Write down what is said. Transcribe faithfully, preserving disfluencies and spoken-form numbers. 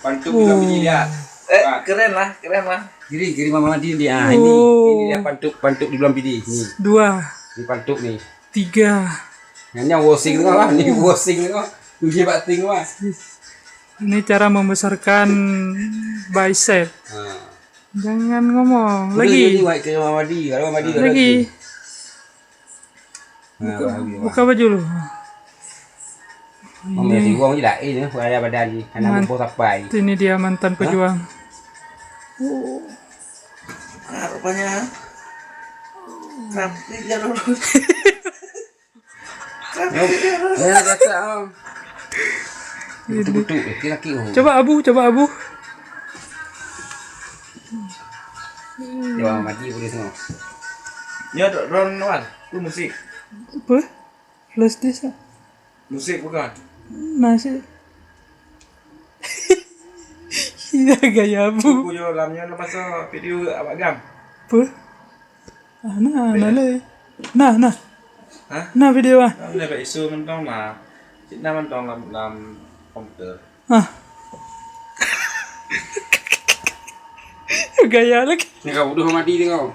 Pantuk di Blang Pidie, lihat. Eh, keren lah, keren lah. Kiri, kiri Mama Madi dia. Ah, ini, ini dia pantuk, pantuk di Blang Pidie. Ni. Dua. Ni pantuk ni. Tiga. Yang ni washing tu lah, ni washing tu. Uji bating tu lah. Ini cara membesarkan bicep. Ha. Jangan ngomong. Udah, lagi. Ini buat ke Mama Madi, kalau Mama Madi lagi. Buka, buka baju dulu. Ini. Mama Madi wong je lain, eh, raya badan ni. Anak bubuh sapai. Ini dia mantan pejuang. Oh. Ah, rupanya. Sampai dia dulu. Betul-betul, laki-laki. Coba abu, coba abu. Coba mati boleh semua. Ya, dok drone luar. Tu musik. Apa? Flash disk, ah? Musik bukan? Nah, sih. Iya, gaya abu. Aku jual lamnya lepas tu video awak gam. Apa? Ah, nah, nah le. Nah, nah. Hah? Nah video ah. Nah, lepas isu mentong nah. Cik nah mentong lam, lam komputer. Ah. Gaya lagi. Ni kau bodoh mati tengok.